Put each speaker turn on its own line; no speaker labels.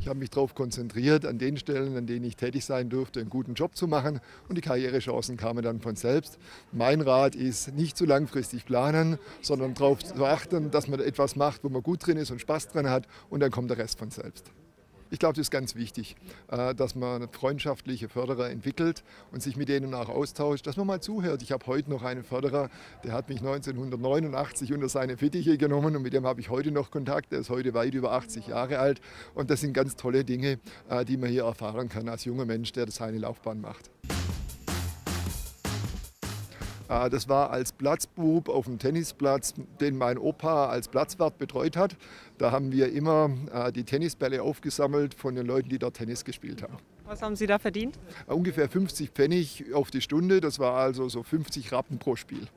Ich habe mich darauf konzentriert, an den Stellen, an denen ich tätig sein durfte, einen guten Job zu machen und die Karrierechancen kamen dann von selbst. Mein Rat ist, nicht zu langfristig planen, sondern darauf zu achten, dass man etwas macht, wo man gut drin ist und Spaß dran hat und dann kommt der Rest von selbst. Ich glaube, das ist ganz wichtig, dass man freundschaftliche Förderer entwickelt und sich mit denen auch austauscht, dass man mal zuhört. Ich habe heute noch einen Förderer, der hat mich 1989 unter seine Fittiche genommen und mit dem habe ich heute noch Kontakt. Der ist heute weit über 80 Jahre alt und das sind ganz tolle Dinge, die man hier erfahren kann als junger Mensch, der seine Laufbahn macht. Das war als Platzbub auf dem Tennisplatz, den mein Opa als Platzwart betreut hat. Da haben wir immer die Tennisbälle aufgesammelt von den Leuten, die dort Tennis gespielt haben.
Was haben Sie da verdient?
Ungefähr 50 Pfennig auf die Stunde, das war also so 50 Rappen pro Spiel.